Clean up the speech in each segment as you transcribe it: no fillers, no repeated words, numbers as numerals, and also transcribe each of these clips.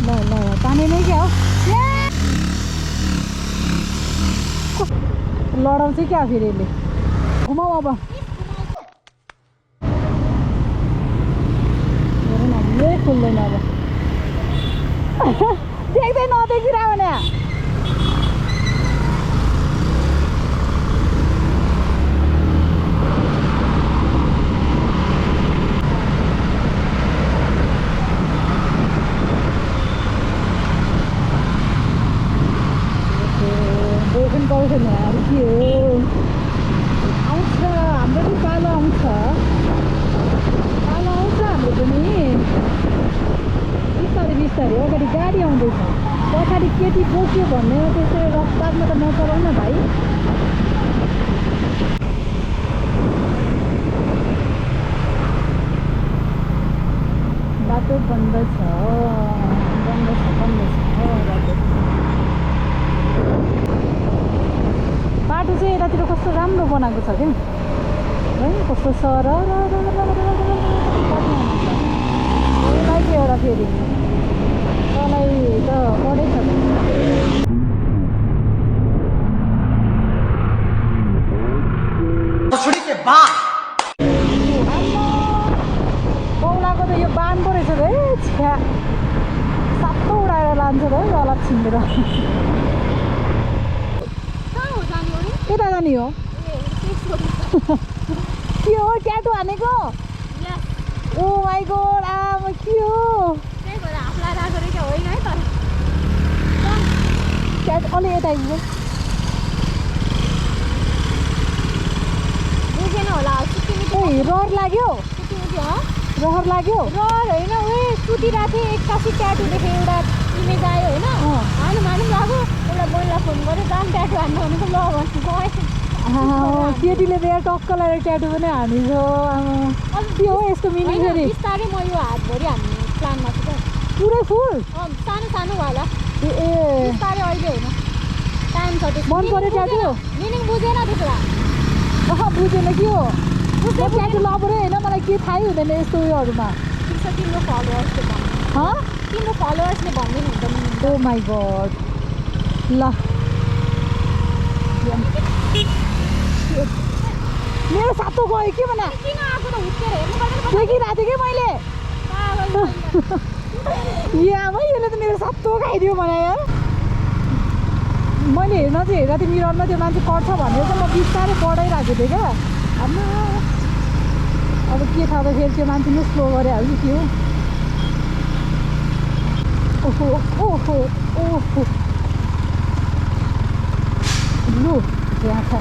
ल ल ताने नै क्या हो लडाउँछ क्या फेरि यसले घुमाऊ अब हेर न यही खुल्दैन अब देख्दै नदेखिरह भने पाउँछ नि अरू के हो आउँछ हाम्रो पनि पालो आउँछ हाम्रो पनि बिस्तारै बिस्तारै अगाडि गाडी आउँदैछ पछाडि केटी बोक्यो भन्ने त्यसरी रफ्तारमा त नचलाउ न भाइ बाटो बन्द छ बाटो बाटो चाहिँ यतातिर कस्तो राम्रो बनाएको छ क्या है कस्तो सर यसलाई चाहिँ एउटा फेरि तँलाई त पढेछ कौलाको त यो बान पो रहेछ है छ्या सातो उडाएर लान्छ त है अलग छिन्डेर कता जाने हो के हो ट्याटु हानेको ओ माई गॉड आमा के हो ट्याटु अलि यता आइपुग्यो रहर लाग्यो रहर लाग्यो रहर होइन उयो सुतिरहेको थिएँ एक्कासी ट्याटु देखेँ एउटा इमेज आयो होइन हानु लाग्यो एउटा बहिनीलाई फोन गरेँ जाम ट्याटु हान्नु भनेको ल भन्छु केटीले त यहाँ टक्क लगाएर ट्याटु पनि हानिन्छ के हो यस्तो मिनिङ फेरि बिस्तारै म यो हातभरि हान्ने प्लानमा छु क्या पुरै फुल सानो सानो होला ए बिस्तारै अहिले होइन टाइम छ त्यो मन पऱ्यो ट्याटु मिनिङ बुझेन त्यसो भए बुझेन के हो ट्याटु लबरै होइन मलाई के थाहै हुँदैन यस्तो उयोहरूमा तिम्रो फलोवर्सले तिम्रो फलोवर्सले भनिदिनु हुन्छ ओ माई गड ल मेरो सातो गयो के भन किन आएको त हुर्केर हेर्नु देखिरहेको थिएँ कि मैले यहाँ यसले त मेरो सातो खाइदियो भने यार मैले हेर्न चाहिँ हेरेको थिएँ मिररमा त्यो मान्छे पर्छ भनेर चाहिँ म बिस्तारै पढाइरहेको थिएँ क्या आमा अब के थाहा त फेरि त्यो मान्छे नै स्लो गरिहाल्छु के हो ओहो ओहो ओहो लु यहाँ छ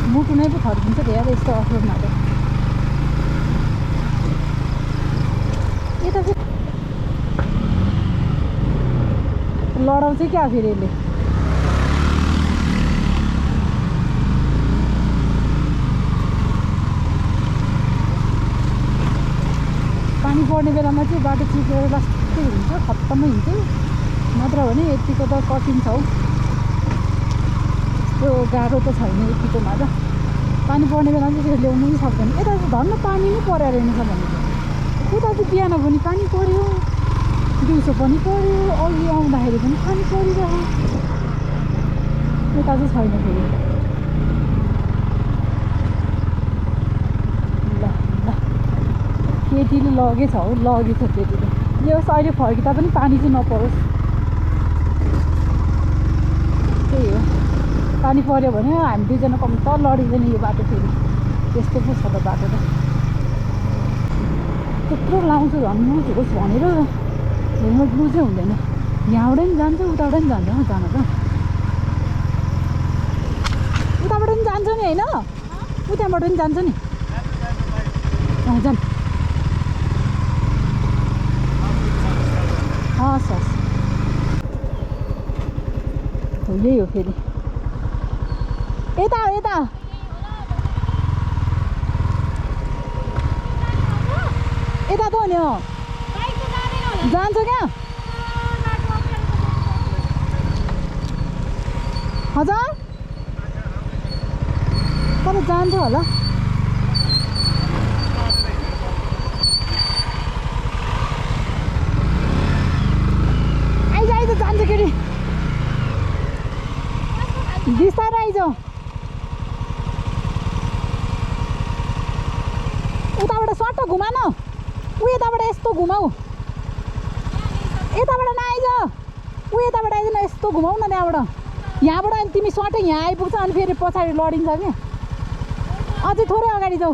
मुटु नै पो थर्किन्छ धेरै यस्तो अफरोडमा त यता चाहिँ लडाउँछ क्या फेरि यसले पानी पर्ने बेलामा चाहिँ बाटो चिपेर लास्टै हुन्छ खत्तमै हुन्छ नत्र भने यतिको त कठिन छ हौ त्यो गाह्रो त छैन यतिकोमा त पानी पर्ने बेलामा चाहिँ त्यो ल्याउनु पनि सक्दैन यता चाहिँ धन्न पानी नै परेर रहेछ भने उता चाहिँ बिहान पनि पानी पऱ्यो दिउँसो पनि पऱ्यो अघि आउँदाखेरि पनि पानी परिरह्यो यता चाहिँ छैन फेरि केटीले लगेछ हौ लगेछ केटीले यो अहिले फर्किँदा पनि पानी चाहिँ नपरोस् त्यही हो पानी पऱ्यो भने हामी दुईजना कम त लडिँदैन यो बाटो फेरि त्यस्तो पो छ त बाटो त त्यत्रो लाउँछु झन् लुज होस् भनेर हेलमेट लुजै हुँदैन यहाँबाट पनि जान्छ उताबाट पनि जान्छ जान त उताबाट पनि जान्छ नि होइन उताबाट पनि जान्छ नि जान्छ हस् हस् यही हो फेरि यता यता यता त हो नि जान्छ क्या हजुर तर जान्छ होला आइज जान्छ केटी बिस्तारै आइज उताबाट सट्ट घुमा न ऊ यताबाट यस्तो घुमाऊ यताबाट नआइज ऊ यताबाट आइज न यस्तो घुमाऊ न त्यहाँबाट यहाँबाट अनि तिमी सट्टै यहाँ आइपुग्छ अनि फेरि पछाडि लडिन्छ कि अझै थोरै अगाडि जाऊ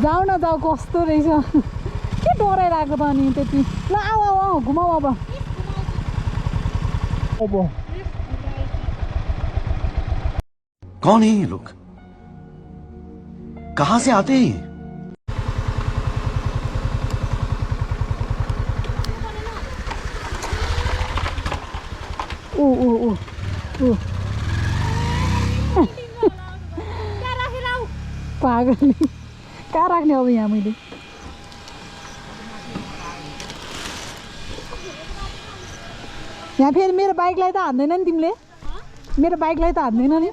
जाऊ न जाऊ कस्तो रहेछ के डराइरहेको त अनि त्यति ल आऊ आऊ आऊ घुमाऊ अब कौन है ये लोग कहां से आते हैं पागल कहाँ राख्ने अब यहाँ मैले यहाँ फेरि मेरो बाइकलाई त हान्दैन नि तिमीले मेरो बाइकलाई त हान्दैन नि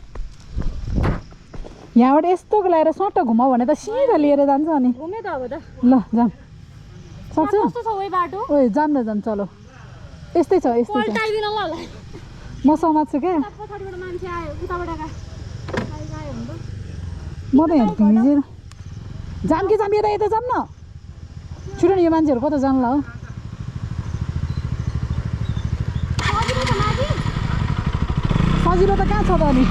यहाँबाट यस्तो लगाएर सट्ट घुमाऊ भने त सिधा लिएर जान्छ अनि घुमे त अब त ल जाम सक्छ कस्तो छ ओइ बाटो ओए जाम न जाम चलो यस्तै छ यस्तै छ पल्टाइदिन ल म समात्छु क्या पछाडिबाट मान्छे आयो उताबाट गयो हुन्छ म त यहाँ भिजेर जाम कि जाम यता यता जाम न छिटो नि यो मान्छेहरू कता जान्ला हो सजिलो त कहाँ छ त अनि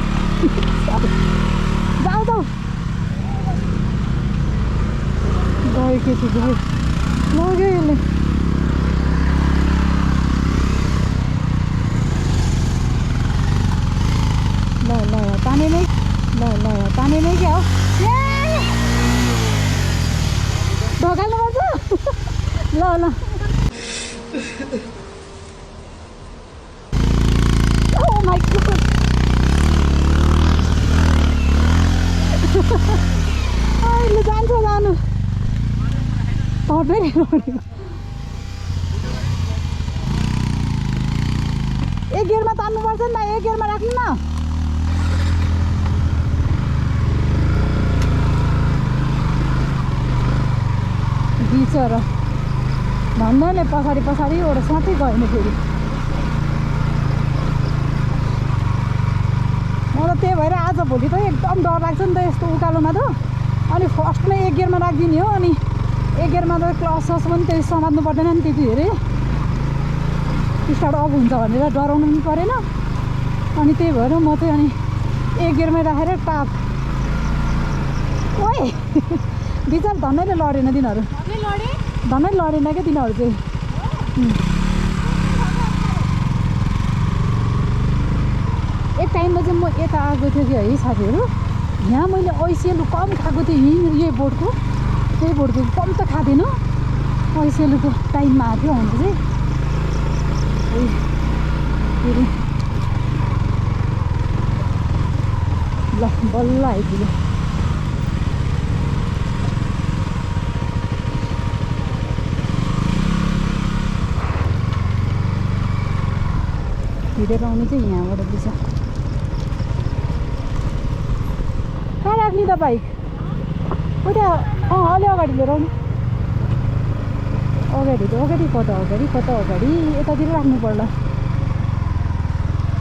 जाऊ जाऊ गयो केटी गयो लग्यो यसले ल ल ताने नै ताने नै क्या हो ढकाल्नुपर्छ ल ल Oh my God! अहिले जान्छ जानु फेरि एक गियरमा तान्नुपर्छ नि त एक गियरमा राख्नु न बिचरा भन्दाले पछाडि एउटा साथै गएन फेरि मलाई त्यही भएर आज भोलि त एकदम डर लाग्छ नि त यस्तो उकालोमा त अनि फर्स्टमै एक गियरमा राखिदिने हो अनि एक गियरमा त क्लच सस पनि त्यही समात्नु पर्दैन नि त्यति धेरै स्टार्ट अफ हुन्छ भनेर डराउनु पनि परेन अनि त्यही भएर म चाहिँ अनि एक गियरमै राखेर टाप ओए बिचार धनैले लडेन तिनीहरू धनै लडेन क्या तिनीहरू चाहिँ एक टाइममा चाहिँ म यता आएको थियो कि है साथीहरू यहाँ मैले ऐसिएलु कम खाएको थिएँ यही बोर्डको त्यही बोर्डको कम त खाँदैन ऐसिएलुको टाइममा आएको थियो अन्त चाहिँ फेरि ल बल्ल आइपुग्यो हिँडेर आउने चाहिँ यहाँबाट दिन्छ कहाँ राख्ने त बाइक उता अलि अगाडि लिएर आउनु अगाडि कता अगाडि यतातिर राख्नु पर्ला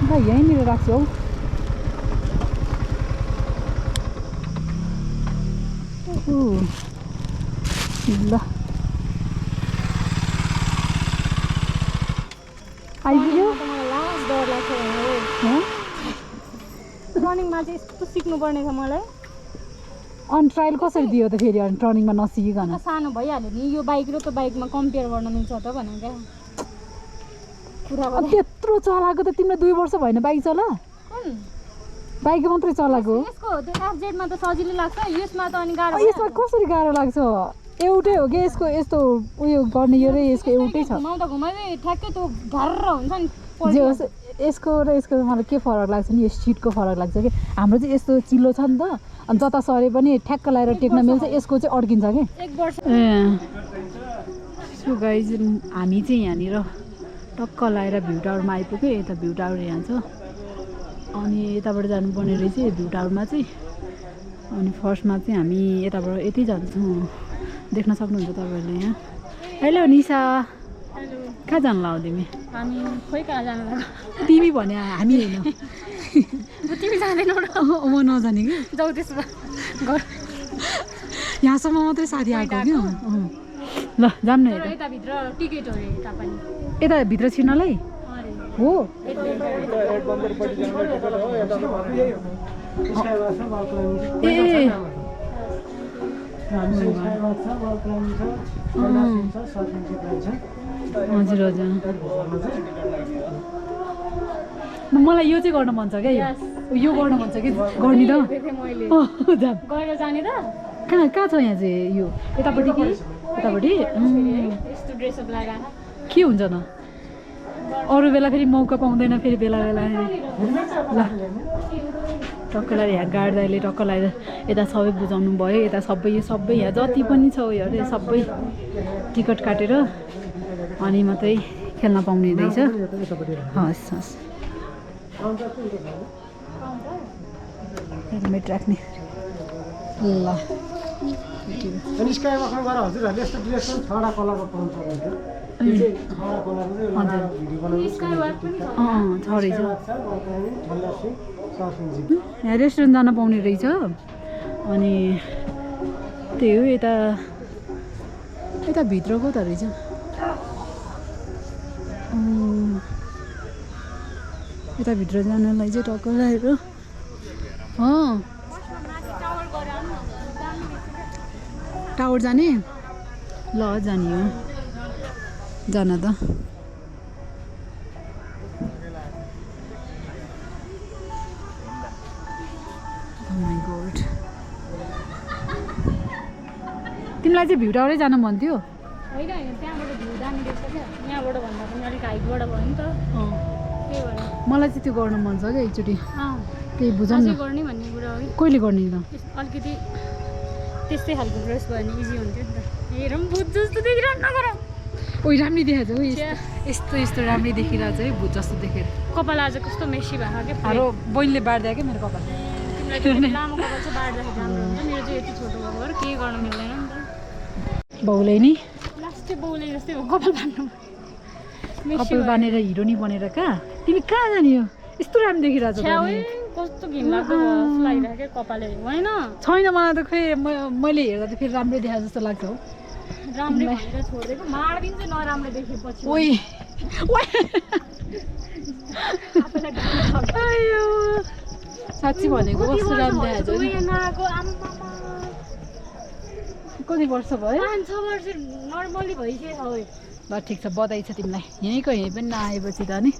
ल यहीँनिर राख्छु हौ ल आइपुग्यो डर लाग्छ रनिङमा चाहिँ यस्तो सिक्नुपर्ने छ मलाई अनि ट्रायल कसरी दियो त फेरि अनि टर्निङमा नसिकिकन सानो भइहाल्यो नि यो बाइक र त्यो बाइकमा कम्पेयर गर्न मिल्छ त भनेर क्या त्यत्रो चलाएको त तिमीले 2 वर्ष भएन बाइक चला बाइक मात्रै चलाएको यसको त्यो एफजेडमा त सजिलो लाग्छ यसमा त अनि गाह्रो यसमा कसरी गाह्रो लाग्छ एउटै हो कि यसको यस्तो उयो गर्ने यो र यसको एउटै छ घुमाउँदा घुमाउँदै ठ्याक्कै त्यो घर्र हुन्छ नि जे होस् यसको र यसको मलाई के फरक लाग्छ नि यो सिटको फरक लाग्छ कि हाम्रो चाहिँ यस्तो चिल्लो छ नि त अनि जता सरे पनि ठ्याक्क लगाएर टेक्न मिल्छ यसको चाहिँ अड्किन्छ कि 1 वर्ष सो गाइज हामी चाहिँ यहाँनिर टक्क लगाएर भ्यू टावरमा आइपुग्यो यता भ्यू टावर यहाँ छ अनि यताबाट जानुपर्ने रहेछ भ्यू टावरमा चाहिँ अनि फर्स्टमा चाहिँ हामी यताबाट यति जान्छौँ देख्न सक्नुहुन्छ तपाईँहरूले यहाँ हेलो निशा कहाँ जानु लाऊ तिमी हामी खोइ कहाँ जानु लाग्यो तिमी भने हामी होइन तिमी जाँदैनौ र म नजाने कि जाऊ त्यसो भए घर यहाँसम्म मात्रै साथी आएको क्या ल जाऊँ न यता यताभित्र टिकट हो यता पनि यता भित्र छिर्नलाई हो ए हजुर हजुर मलाई यो चाहिँ गर्न मन छ क्या यो गर्न मन छ कि गर्ने त गएर जाने त कहाँ कहाँ छ यहाँ चाहिँ यो यतापट्टि कि यतापट्टि यस्तो ड्रेसअप लगाएर के हुन्छ न अरू बेला फेरि मौका पाउँदैन फेरि बेला बेला ल टक्कलाई यहाँ गार्ड दाइले टक्कलाई यता सबै बुझाउनु भयो यता सबै यहाँ जति पनि छ उयोहरू सबै टिकट काटेर अनि मात्रै खेल्न पाउने रहेछ हस् हस् हेलमेट राख्ने ल छ रहेछ यहाँ रेस्टुरेन्ट जान पाउने रहेछ अनि त्यही हो यता भित्रको त रहेछ यताभित्र जानलाई चाहिँ टक्क लगाएर टावर जाने ल जाने हो जान त तिमीलाई चाहिँ भ्यू टावरै जानु मन थियो होइन त्यहाँबाट भ्यू दामी देख्छ क्या यहाँबाट भन्दा पनि अलिक हाइटबाट भयो नि त त्यही भएर मलाई चाहिँ त्यो गर्न मन छ क्या एकचोटि त्यही बुझाउनु गर्ने भन्ने कुरा हो कहिले गर्ने त अलिकति त्यस्तै खालको ड्रेस भयो भने इजी हुन्थ्यो नि त हेरौँ भूत जस्तो देखिरहनु नगरौँ ओइ राम्रै देखाएको छ यस्तो यस्तो राम्रै देखिरहेको छ है भूत जस्तो देखेर कपाल आज कस्तो मेसी भएको क्या हाम्रो बहिनीले बाँडिदियो क्या मेरो कपाल तिमीलाई लामो कपाल चाहिँ बाँड्दाखेरि राम्रो हुन्छ मेरो चाहिँ यति छोटो भएको भएर केही गर्न मिल्दैन नि त बाउले नि लास्टै बाउले जस्तै हो कपाल बाँध्नु कपाल बाँधेर हिरोनी बनेर कहाँ तिमी कहाँ जाने हो यस्तो राम्रो देखिरहेको छ कस्तो घिनलाग्दो लागिरहेको क्या कपालले होइन छैन मलाई त खै मैले हेर्दा त फेरि राम्रै देखा जस्तो लाग्छ हौ राम्रै भनेर छोडिदिएको मारिदिन्छ नराम्रो देखेपछि ओइ साँच्ची भनेको कस्तो राम्रो देखाएको कति वर्ष भयो 5-6 वर्ष नर्मली भइसक्यो ल ठिक छ बधाई छ तिमीलाई यहीँको यहीँ पनि नआएपछि त नि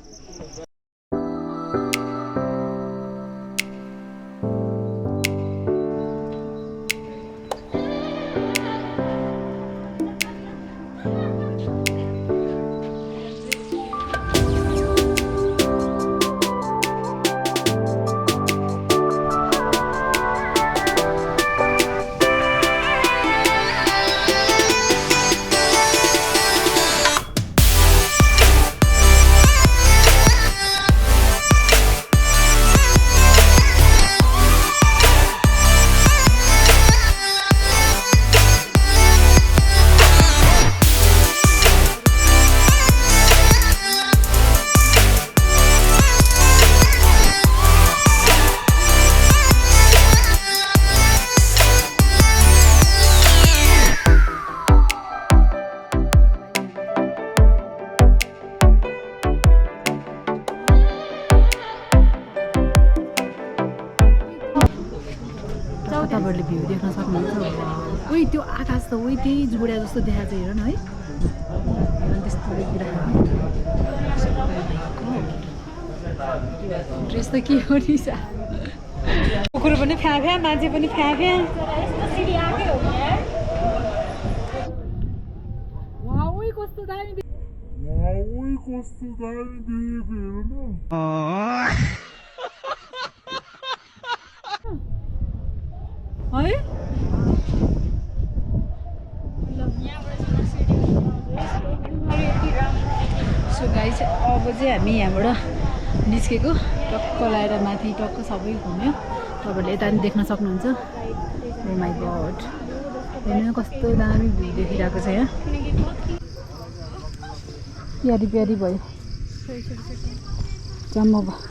तपाईँहरूले भ्यू देख्न सक्नुहुन्छ उही त्यो आकाश त उही त्यही जोड्या जस्तो देखाएको छ हेर न है त्यस्तो देखिरहेको ड्रेस त के हो नि कुकुर पनि फ्या फ्या मान्छे पनि फ्या फ्या कस्तो दामी है सो गाइस अब चाहिँ हामी यहाँबाट निस्केको टक्क लगाएर माथि टक्क सबै घुम्यो तपाईँहरूले यता पनि देख्न सक्नुहुन्छ ओ माई गड हेर्नु कस्तो दामी भ्यू देखिरहेको छ यहाँ प्यारी प्यारी भयो जम्मा भयो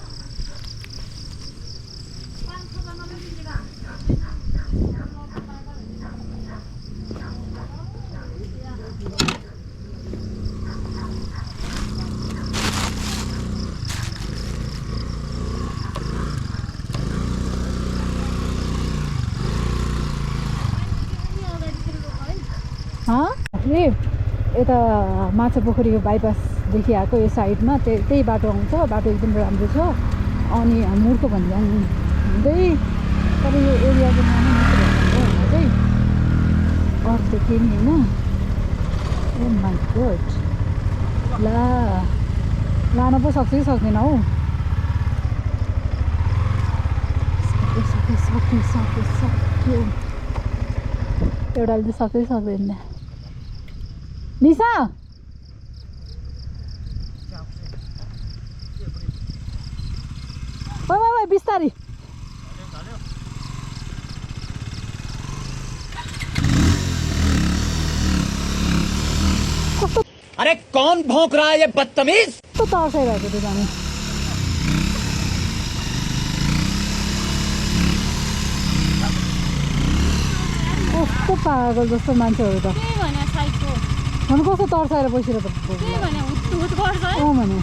यता माछापोखरीको बाइपासदेखि आएको यो साइडमा त्यही बाटो आउँछ बाटो एकदम राम्रो छ अनि मुर्को भन्ज्याङ हुँदै तर यो एरियाको नाम चाहिँ अर्थ के नि होइन ओ माइ गॉड ला लान पो सक्छ कि सक्दैन हौ सक्यो एउटाले चाहिँ सक्दै सक्दैन निशा ओइ बिस्तारी अरे कौन भौंक रहा है ये बदतमीज कस्तो तर्साइरहेको त्यो जाने कस्तो पागल जस्तो मान्छेहरू त झन् कस्तो तर्साएर बसिरहेको अँ भने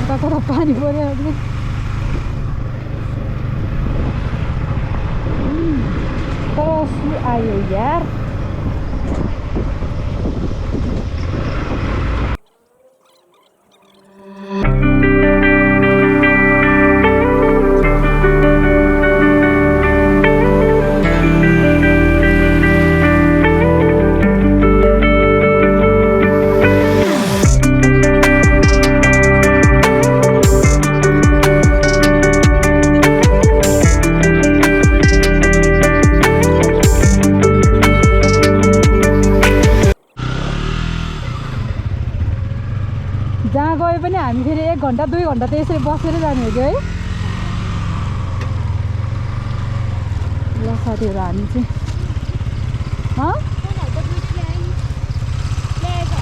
कता पानी पऱ्यो तर आयो यार जहाँ गए पनि हामी फेरि 1 घन्टा 2 घन्टा त यसरी बसेर जाने हो कि है ल साथीहरू हामी चाहिँ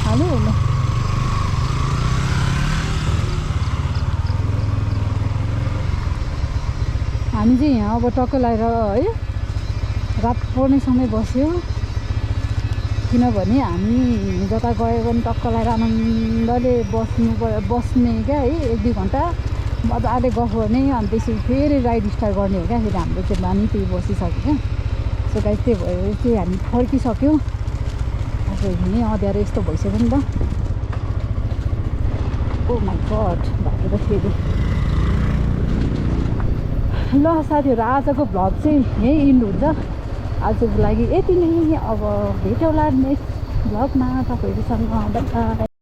हाल्यो ल हामी चाहिँ यहाँ अब टक्क लगाएर है रात पर्ने समय बस्यो किनभने हामी जता गयो भने टक्क लगाएर आनन्दले बस्ने क्या है 1-2 घन्टा मजाले गफ गर्ने अनि त्यसपछि फेरि राइड स्टार्ट गर्ने हो क्या फेरि हाम्रो चाहिँ बानी त्यही बसिसक्यो क्या सो गाइस त्यही भएर चाहिँ हामी फर्किसक्यो अब हिँड्ने अँध्यारो यस्तो भइसक्यो नि त ओ माई गड भएको त फेरि ल साथीहरू आजको भ्लग चाहिँ यहीँ इन्ड हुन्छ आजको लागि यति नै अब भेटौँला नेक्स्ट भ्लगमा तपाईँहरूसँग बाइ बाइ